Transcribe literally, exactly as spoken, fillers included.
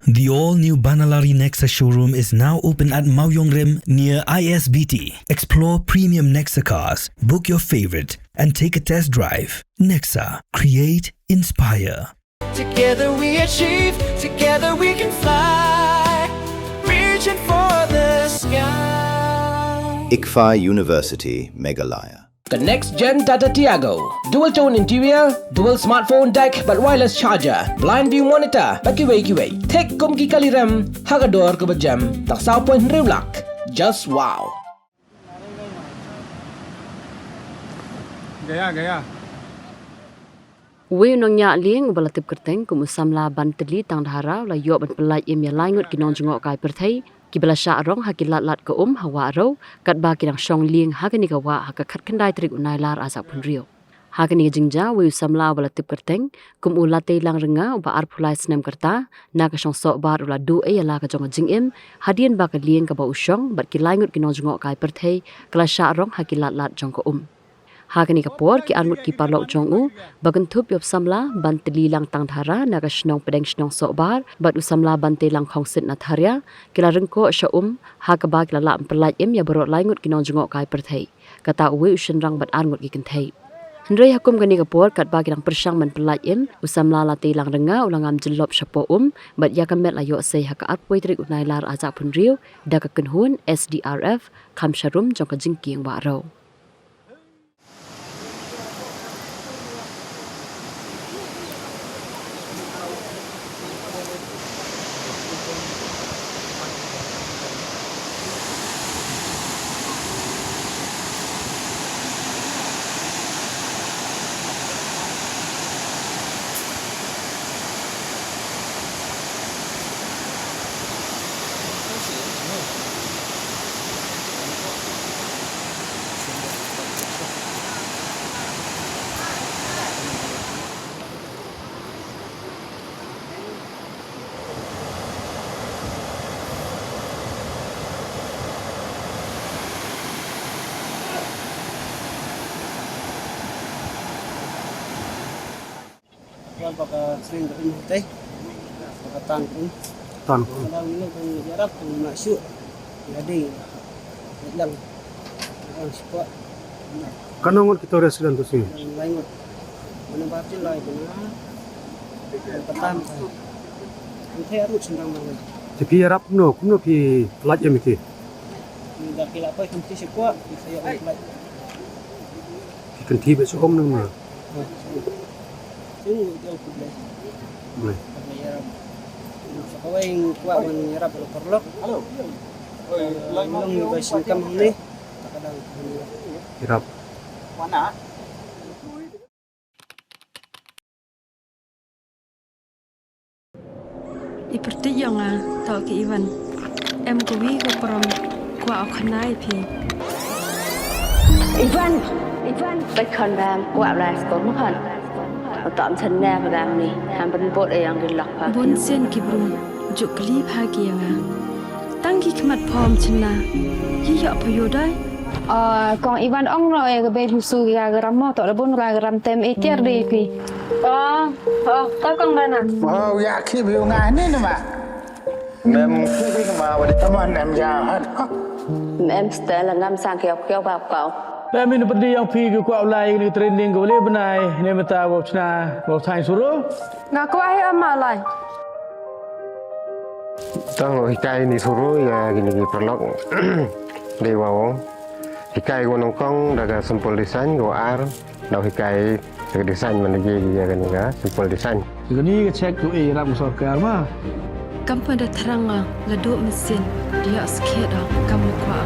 The all-new Banalari Nexa showroom is now open at Mawiongrim near I S B T. Explore premium Nexa cars, book your favorite, and take a test drive. Nexa, create, inspire. Together we achieve, together we can fly, reaching for the sky. ICFAI University, Meghalaya. The next gen Tata Tiago. Dual tone interior, dual smartphone deck, bad wireless charger, blind view monitor, bad kiwei kiwei. Thik kum ki kali rem, ha ka dor kaba jem, tang saw point hynriew lak. Just wow. Gaya, gaya. Uwei u nongñiah lieng uba la tip kyrteng kum u samla Bantylli Tangdhara u la ïoh ban pyllait im ïa lai ngut ki nongjngohkai pyrthei kiba la shah rong ha ki lad lad ka um ha Wahrew, katba ki dang shong lieng ha kane ka wah ha ka khatkhyndai tarik u Nailar ar hajar arphew hynriew. Ha kane ka jingjia, uwei u samla uba la tip kyrteng kum u Lateilang Rnga uba arphew lai snem ka rta, na ka Shongsohbar u la duh ei ïa la ka jong ka jingim hadien ba ka lieng kaba u shong bad ki lai ngut ki nongjngohkai pyrthei ka la shah rong ha ki lad lad jong ka um. Ha kane ka por, ki ar ngut ki paralok jong u, ba kynthup ïa u samla Bantylli Langtang Dhara na ka shnong Pdeng Shnong Sohbar bad u samla Banteilang Khongsit na Tharia, ki la ryngkoh sha um ha kaba ki la lah pyllait im ïa baroh lai ngut ki nongjngohkai pyrthei, kata uwei u shynrang bad ar ngut ki kynthei. Hynrei ha kum kane ka por, katba ki dang pyrshang ban pyllait im, u samla Lateilang Rnga u la ngam jyllop shapoh um bad ïa ka met la ïoh sei ha ka arphew tarik u Nailar ar hajar arphew hynriew da ka kynhun S D R F kham sharum jong ka jingkieng Wahrew. Wan ba ka seng ka um hangtei. Ba ka tan ka um. Tan ka um. Ka dang ïarap ka um na shu. Ïa dei. Ïa lang. Ïa lang shu kwah. Katno ngut kita resident tu sini? Lai ngut. Mana ba phi lai kena. Ka tan ka. Hangtei arut sendang mana. Te phi ïarap kumno, kumno phi lait ïa miti? Ni da phi la poi kumti shu kwah, phi sa ïa lait. Phi kynti bad shu ong nang ma. Shu ïa u Blei. Blei. Blei ïarap. Sa kawei kwah ban ïarap ïa u paralok. Long ïa bai sngewkam hangne. Ta ka dang. Ïarap. I pyrthei jong nga, to ki Ivan. Em kawi ka prom, kwah u khana ïa phi. Ivan, Ivan, bai khon bam, kwah lai sko ma khon. Utam chen ne ba bam ni, ham ban bot e yang di lok pa. Bun sien ki bru, juk kli pha ki ïa nga. Tang ki khmat phom chynna. Yi ïoh pha ïoh dai. Ah, kong Ivan ong no e ka bei musu ki ka gram mo to da bun ra gram tem e tiar dei phi. Oh, oh, ka kong dana. Oh, ya ki bi nga ni na ma. Mem ki bi ma wa di. Taman em ja hat. Mem stel ngam sang kiau kiau ba kau. Mem in pyrdi yang phi ki kwah lai ni training ko le bnai ne meta wa chna wa thai suru. Nga kwah hi ama lai. Tang hikai ni suru ïa kini ki paralok. Dei wa ong. Hikai ko nyngkong da ka simple design ko ar. Dau hikai da ka design man ïa kini ka simple design. Kini ka check tu e ram sorkar ma. Kam pa da thrang nga la duk mesin. Dia skhet da kam kwah.